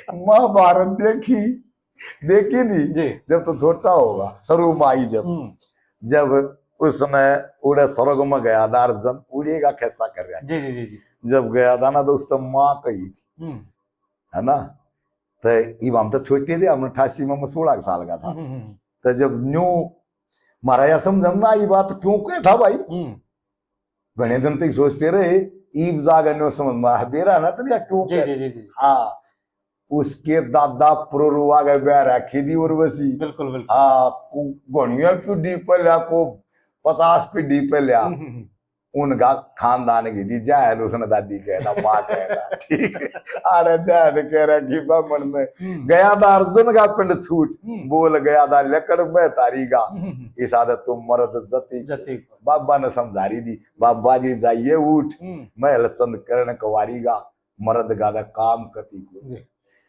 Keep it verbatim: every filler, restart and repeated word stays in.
महाभारत देखी, देखी नहीं? जी। जब तो छोटा होगा, शुरू में आई जब, हम्म। जब उसने उड़े स्वर्ग में गया था अर्जुन, उड़े का कैसा कर रहा है। जी, जी, जी, जी। जब गया था ना, तो उसने माँ कही थी, हम्म। है ना? तो इब हम तो छोटे थे, हम अट्ठासी में, मैं सोलह साल का था। हम्म, हम्म, हम्म। तो जब न्यू मारा या समझ में ना आई बात, क्यों कहे था भाई? हम्म। घणे दिन तक सोचते रहे, ईब जागा न्यू समझ में आ, बेरा ना तो क्या क्यों जी, कहे? जी, जी, जी। हाँ, उसके दादा पुरुरवा के ब्याह रखी थी उर्वशी। बिल्कुल, बिल्कुल। हाँ, को घणिया पीढ़ी पहला को, पचास पीढ़ी पहला। हम्म, हम्म, हम्म। उनका खानदान की दी जायद, उसने दादी कहना, माँ कहना, ठीक है। अरे जायद कह रहा कि बामण में हम्म। गया था अर्जुन का पिंड छूट, हम्म। बोल गया था लकड़ में तारी का। हम्म, हम्म, हम्म। इस आदत तो मर्द जती को। जती को। बाबा ने समझारी दी, बाबा जी जाइए उठ, हम्म। महल चंद करण कंवारी का, मर्द का दा काम कती को। जी।